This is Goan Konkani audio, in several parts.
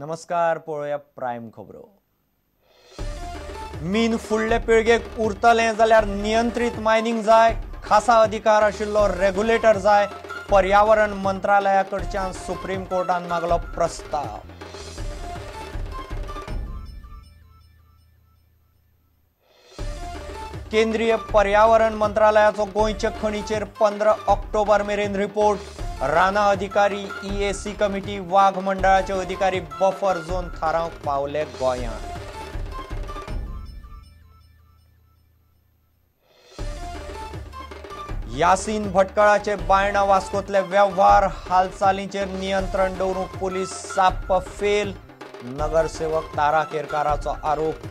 नमस्कार, पळोवया प्रायम खबरो। मीन फुडले पिळगेक उरतलें जाल्यार नियंत्रीत मायनिंग जाय, खासा अधिकार आशिल्लो रेग्युलेटर जाय, पर्यावरण मंत्रालया कडच्यान सुप्रीम कोर्टान मागलो प्रस्ताव। केंद्रीय पर्यावरण मंत्रालयाचो गोंयचे खणीचेर 15 ऑक्टोबर मेरेन रिपोर्ट। रानां अधिकारी, ईएसी कमिटी, वाघ मंडळाचे अधिकारी बफर झोन थारावंक पावले गोंयांत। यासीन भटकळाचे बायणा वास्कोतले वेव्हार हालचालींचेर नियंत्रण दवरूंक पुलीस साप्प फेल, नगरसेवक तारा केरकाराचो आरोप।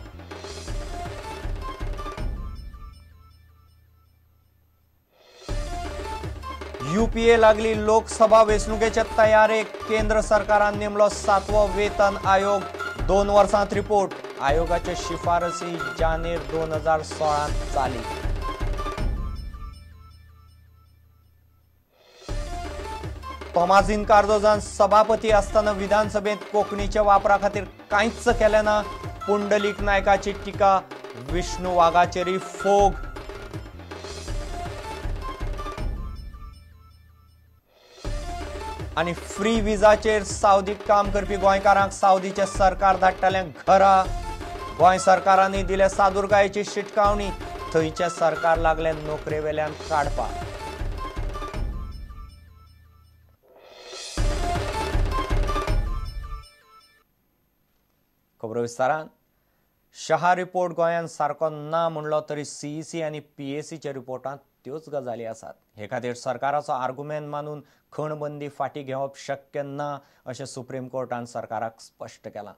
यूपीए लागली लोकसभा वेंचणुकेचे तयारेक, केंद्र सरकारान नेमलो 7वो वेतन आयोग, 2 वर्सांत रिपोर्ट। आयोगाचे शिफारसी जानेर 2016 चाली। तोमाझीन कार्दोजान सभापती आसतना विधानसभेत कोंकणीच्या वापरा खातीर कांयच केलें ना, पुंडलीक नायकाची टिका, विष्णू वाघाचेरय फोग। आनी फ्री विजाचेर सावदीक काम करपी गोंयकारांक सावदीचें सरकार धाडटलें घरा, गोंय सरकारांनी दिल्या सादुरकायेची शिटकावणी, थंयचें सरकार लागलें नोकरेवेल्यान काडपाक। खबरो विस्तारान। शहा रिपोर्ट गोंयान सारको ना म्हणलो तरी सीईसी आनी पीएसीच्या रिपोर्टांत त्योच गजाली आसात। हे खातीर सरकाराचो आर्गुमेंट मानून खणबंदी फाटीं घेवप शक्य ना अशें सुप्रीम कोर्टान सरकाराक स्पश्ट केलां।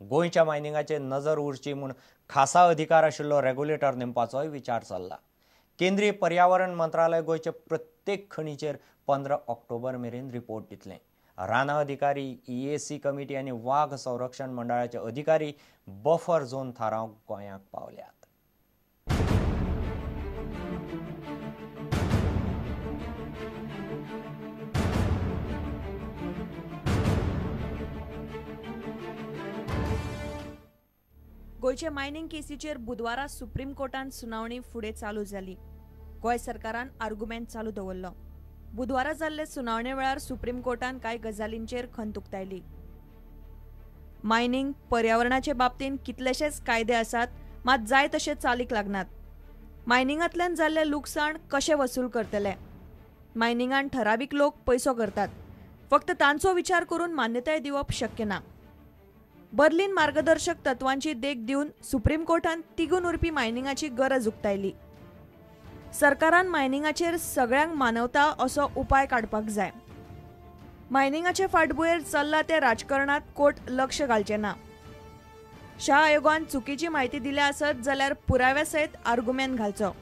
गोंयच्या मायनिंगाचेर नजर उरची म्हूण खासा अधिकार आशिल्लो रेग्युलेटर नेमपाचोय विचार चल्ला। केंद्रीय पर्यावरण मंत्रालय गोंयच्या प्रत्येक खणीचेर 15 ऑक्टोबर मेरेन रिपोर्ट दितलें। रानां अधिकारी, ईएसी कमिटी आनी वाघ संरक्षण मंडळाचे अधिकारी बफर झोन थारावंक गोंयांक पावल्यात। गोंयचे मायनिंग केसीचेर बुधवारा सुप्रीम कोर्टान सुनावणी फुडें चालू जाली। गोंय सरकारान आर्गुमेंट चालू दवरलो। बुधवारा जाल्ले सुनावणे वेळार सुप्रीम कोर्टान कांय गजालींचेर खंत उक्तायली। मायनिंग पर्यावरणाचे बाबतींत कितलेशेच कायदे आसात, मात जाय तशे चालीक लागनात। मायनिंगांतल्यान जाल्लें लुकसाण कशें वसूल करतले? मायनिंगान ठरावीक लोक पयसो करतात, फक्त तांचो विचार करून मान्यताय दिवप शक्य ना। बर्लिन मार्गदर्शक तत्वांची देख दिवन सुप्रीम कोर्टान तिगून उरपी मायनिंगाची गरज उक्तायली। सरकारान मायनिंगाचेर सगळ्यांक मानवता असो उपाय काडपाक जाय। मायनिंगाचे फाटभुंयेर चल्ला ते राजकारणात कोर्ट लक्ष घालचें ना। शाह आयोगान चुकीची म्हायती दिल्या आसत जाल्यार पुराव्या सयत आर्गुमेंट घालचो।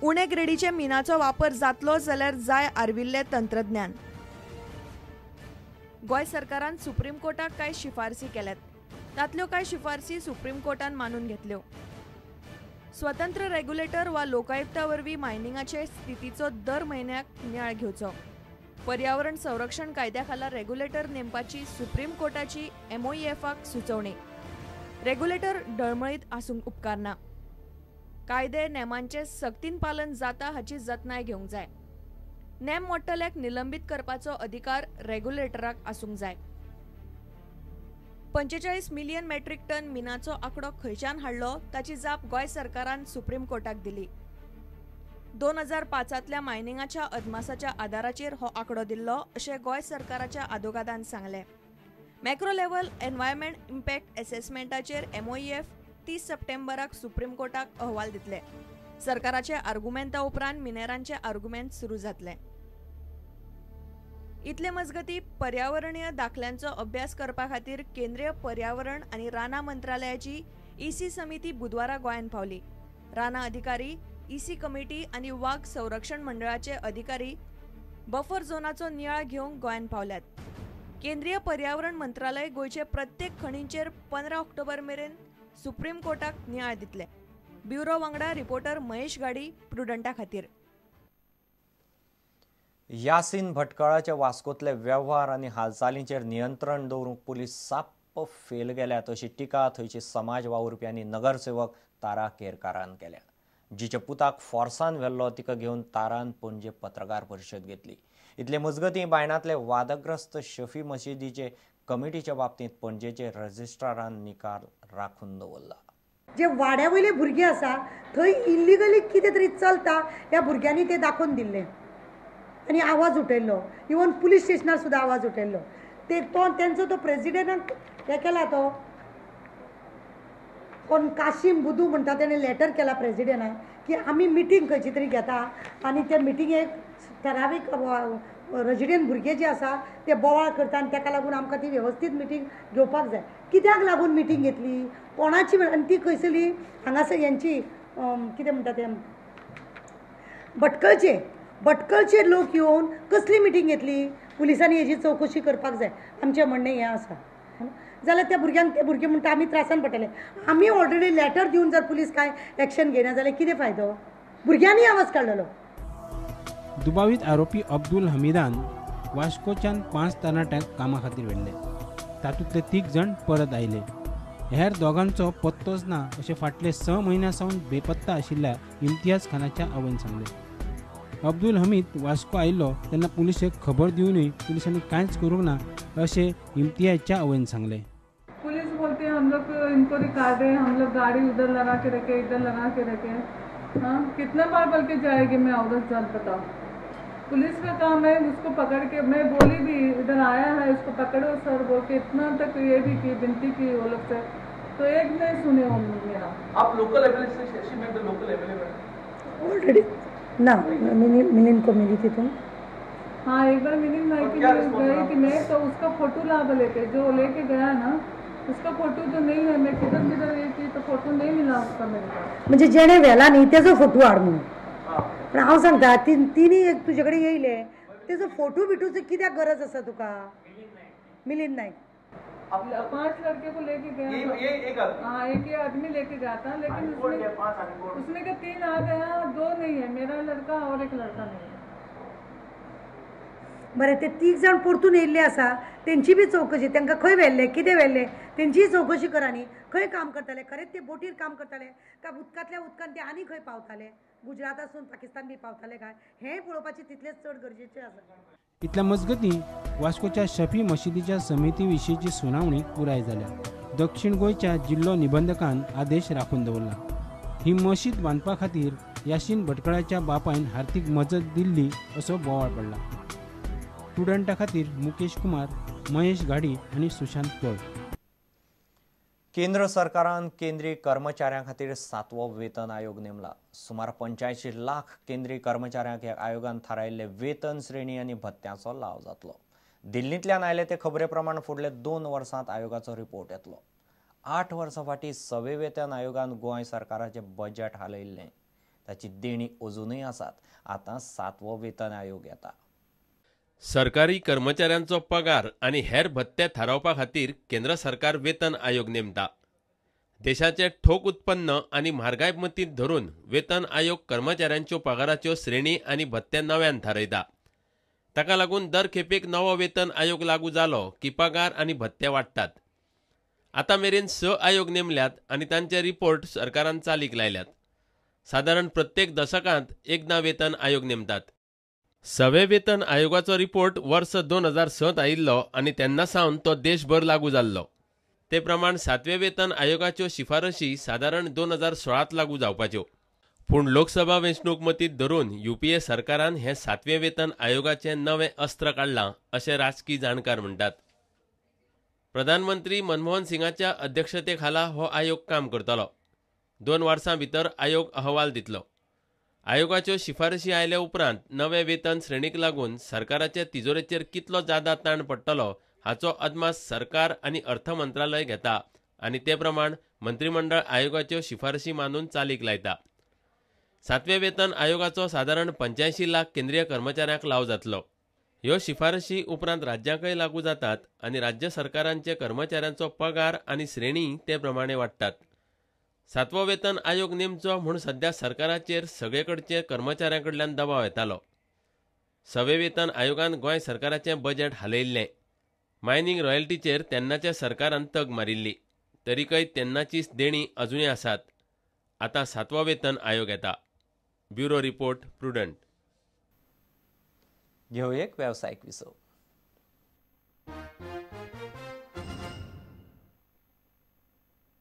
उणे ग्रेडीचे मिनाचो वापर जातलो जाल्यार जाय आर्विल्लें तंत्रज्ञान। गोंय सरकारान सुप्रीम कोर्टाक कांय शिफारसी केल्यात, तांतल्यो कांय शिफारसी सुप्रीम कोर्टान मानून घेतल्यो। स्वतंत्र रेग्युलेटर वा लोकायुक्ता वरवीं मायनिंगाचे स्थितीचो दर म्हयन्याक नियाळ घेवचो। पर्यावरण संरक्षण कायद्या खाला रेग्युलेटर नेमपाची सुप्रीम कोर्टाची एमओईएफाक सुचोवणी। रेग्युलेटर डळमळीत आसूंक उपकारना। कायदे नेमांचे सक्तीन पालन जाता हाची जतनाय घेवंक जाय। नेम मोडटल्याक निलंबीत करपाचो अधिकार रेग्युलेटराक आसूंक जाय। 45 मिलियन मेट्रीक टन मिनाचो आंकडो खंयच्यान हाडलो ताची जाप गोंय सरकारान सुप्रीम कोर्टाक दिली। 2005तल्या मायनिंगाच्या अदमासाच्या आदाराचेर हो आंकडो दिल्लो अशें गोंय सरकाराच्या आदोगादान सांगलें। मॅक्रो लेव्हल एनवायरमेंट इम्पॅक्ट एसेसमेंटाचेर एमओईएफ 30 सप्टेंबराक सुप्रीम कोर्टाक अहवाल दितले। सरकाराचे आर्गुमेंटा उपरांत मिनेरांचे आर्गुमेंट सुरू जातले। इतले मजगती पर्यावरणीय दाखल्यांचो अभ्यास करपा खातीर केंद्रीय पर्यावरण आनी रानां मंत्रालयाची ईसी समिती बुधवारा गोंयांत पावली। रानां अधिकारी, ईसी कमिटी आनी वाघ संरक्षण मंडळाचे अधिकारी बफर झोनाचो नियाळ घेवंक गोंयांत पावल्यात। केंद्रीय पर्यावरण मंत्रालय गोंयचे प्रत्येक खणींचेर 15 ऑक्टोबर मेरेन सुप्रीम कोर्टाक नियाळ दितले। ब्युरो वांगडा रिपोर्टर महेश गाडी, प्रुडंटा खातीर। यासीन भटकळाच्या वास्कोतले वेव्हार आनी हालचालींचेर नियंत्रण दवरूंक पुलीस साप्प साप्प फेल गेल्यात अशी टिका थंयची समाज वावुरपी आनी नगरसेवक तारा केरकारान केल्या. जिच्या पुताक फोर्सान व्हेल्लो तिका घेवन तारान पणजे पत्रकार परिशद घेतली. इतले मजगतीं बायणांतले वादग्रस्त शफी मशिदीचे कमिटीच्या बाबतींत पणजेचे रजिस्ट्रारान निकाल राखून दवरला. जे वाड्या वयले भुरगे आसा थंय इल्लिगली कितें तरी चलता ह्या भुरग्यांनी ते दाखोवन दिल्लें आनी आवाज उठयल्लो. इवन पुलीस स्टेशनार सुद्दां आवाज उठयल्लो. ते तो तेंचो तो प्रेजिडेंटाक हे केला, तो कोण काशीम बुदू म्हणटा तेणें लेटर केला प्रेजिडेंटाक की आमी मिटींग खंयची तरी घेता आनी त्या मिटिंगेक ठरावीक रेजिडेंट भुरगे जे आसा ते बोवाळ करता आनी ताका लागून आमकां ती वेवस्थीत मिटींग घेवपाक जाय. कित्याक लागून मिटींग घेतली, कोणाची, आनी ती खंयसरली हांगासर हेंची कितें म्हणटा ते भटकळचे भटकळचे लोक येवन कसली मिटींग घेतली, पुलिसांनी हेजी चवकशी करपाक जाय. आमचें म्हणणें हें आसा. जाल्यार त्या भुरग्यांक ते भुरगे म्हणटा आमी त्रासान पडटले, आमी ऑलरेडी लेटर दिवन जर पुलीस कांय एक्शन घेयना जाल्यार कितें फायदो. भुरग्यांनी आवाज काडलेलो. दुबावीत आरोपी अब्दुल हमीदान वास्कोच्यान 5 तरणाट्यांक कामा खातीर व्हेल्ले. तातूंतले 3 जाण परत आयले. हेर दोगांचो पत्तोच ना अशें फाटले 6 म्हयन्यां सावन बेपत्ता आशिल्ल्या इम्तियाज खानाच्या आवयन सांगलें. अब्दुल हमीद वास्को आयिल्लो तेन्ना पुलिशेक खबर दिवनूय पुलिसांनी कांयच करूंक ना अशें इम्तियाजच्या आवयन सांगलें. पुलिस बोलते हैं हम लोग इनको रिकॉर्ड है, हम लोग गाड़ी उधर लगा के रखे इधर लगा के रखे. हाँ, कितना बार बल्कि जाएगी मैं औरत जात बताओ. पुलिस का काम है उसको पकड़ के, मैं बोली भी इधर आया है उसको पकड़ो सर बोल के इतना तक ये भी की विनती की वो लोग से, तो एक नहीं सुने वो मेरा. आप लोकल एमएलए से मैं तो लोकल एमएलए ऑलरेडी ना मिलिंद को मिली थी तुम? हाँ, एक बार मिलिंद भाई की गई थी मैं, तो उसका फोटो ला लेके जो लेके गया ना उसका फोटो तो नहीं है. मैं किधर किधर गई थी तो फोटो नहीं मिला उसका मेरे पास. म्हणजे जेणे व्हेला न्ही तेजो फोटो हाड म्हणून. पण हांव सांगता तिनी एक तुजे कडेन येयले तेजो फोटो बिटूचो कित्याक गरज आसा तुका? मिलिंद नायक 5 लड़के को लेके गया. ये एक आदमी? हाँ, एक ही आदमी लेके गया था, लेकिन उसमें के 3 आ गया, 2 नहीं है, मेरा लड़का और एक लड़का नहीं है. बरें, ते 3 जाण परतून येयल्ले आसा तेंची बी चवकशी, तांकां खंय व्हेल्ले कितें व्हेल्ले तेंचीय चवकशी करा न्ही. खंय काम करताले, खरेंच ते बोटीर काम करताले काय उदकांतल्या उदकान ते आनी खंय पावताले, गुजरातासून पाकिस्तान बी पावताले काय, हें पळोवपाचें तितलेंच चड गरजेचें आसा. इतल्या मजगतीं वास्कोच्या शफी मशिदीच्या समिती विशींची सुनावणी पुराय जाल्या. दक्षिण गोंयच्या जिल्लो निबंधकान आदेश राखून दवरला. ही मशीद बांदपा खातीर याशीन भटकळाच्या बापायन आर्थीक मजत दिल्ली असो बोवाळ पडला. स्टुडंटा खातीर मुकेश कुमार, महेश घाडी आनी सुशांत पळ. केंद्र सरकारान केंद्रीय कर्मचाऱ्यां खातीर 7वो वेतन आयोग नेमला. सुमार 85 लाख केंद्रीय कर्मचाऱ्यांक ह्या आयोगान थारायिल्ले वेतन श्रेणी आनी भत्त्याचो लाव जातलो. दिल्लींतल्यान आयले ते खबरे प्रमाण फुडले 2 वर्सांत आयोगाचो रिपोर्ट येतलो. 8 वर्सां फाटीं 6वे वेतन आयोगान गोंय सरकाराचें बजेट हालयिल्लें, ताची देणी अजुनूय आसात. आतां 7वो वेतन आयोग येता. सरकारी कर्मचाऱ्यांचो पगार आनी हेर भत्ते थारावपा खातीर केंद्र सरकार वेतन आयोग नेमता. देशाचें ठोक उत्पन्न आनी म्हारगाय मतींत धरून वेतन आयोग कर्मचाऱ्यांच्यो पगाराच्यो श्रेणी आनी भत्ते नव्यान थारयता. ताका लागून दर खेपेक नवो वेतन आयोग लागू जालो की पगार आनी भत्ते वाडटात. आतां मेरेन 6 आयोग नेमल्यात आनी तांचे रिपोर्ट सरकारान चालीक लायल्यात. सादारण प्रत्येक दशकांत एकदां वेतन आयोग नेमतात. 6वे वेतन आयोगाचो रिपोर्ट वर्स 2006 आयिल्लो आनी तेन्ना सावन तो देशभर लागू जाल्लो. ते प्रमाण 7वे वेतन आयोगाच्यो शिफारशी सादारण 2016 लागू जावपाच्यो. पूण लोकसभा वेंचणूक मतींत धरून यूपीए सरकारान हें 7वें वेतन आयोगाचें नवें अस्त्र काडलां अशें राजकी जाणकार म्हणटात. प्रधानमंत्री मनमोहन सिंगाच्या अध्यक्षते खाला हो आयोग काम करतलो. 2 वर्सां भितर आयोग अहवाल दितलो. आयोगाच्यो शिफारशी आयल्या उपरांत नवे वेतन श्रेणीक लागून सरकाराचे तिजोरेचेर कितलो जादा ताण पडटलो हाचो अदमास सरकार आनी अर्थ मंत्रालय घेता आनी ते प्रमाण मंत्रिमंडळ आयोगाच्यो शिफारशी मानून चालीक लायता. 7व्या वेतन आयोगाचो सादारण 85 लाख केंद्रीय कर्मचाऱ्यांक लाव जातलो. ह्यो शिफारशी उपरांत राज्यांकय लागू जातात आनी राज्य सरकारांचे कर्मचाऱ्यांचो पगार आनी श्रेणी ते प्रमाणे वाडटात. 7वो वेतन आयोग नेमचो म्हूण सध्या सरकाराचेर सगळे कडचे कर्मचाऱ्यां कडल्यान दबाव येतालो. 6वे वेतन आयोगान गोंय सरकाराचें बजेट हालयिल्लें. मायनिंग रॉयल्टीचेर तेन्नाच्या सरकारान तग मारिल्ली, तरीकय तेन्नाचीच देणी अजुनय आसात. आतां 7वो वेतन आयोग येता. Bureau report, Prudent. घेवया एक वेवसायीक विसव.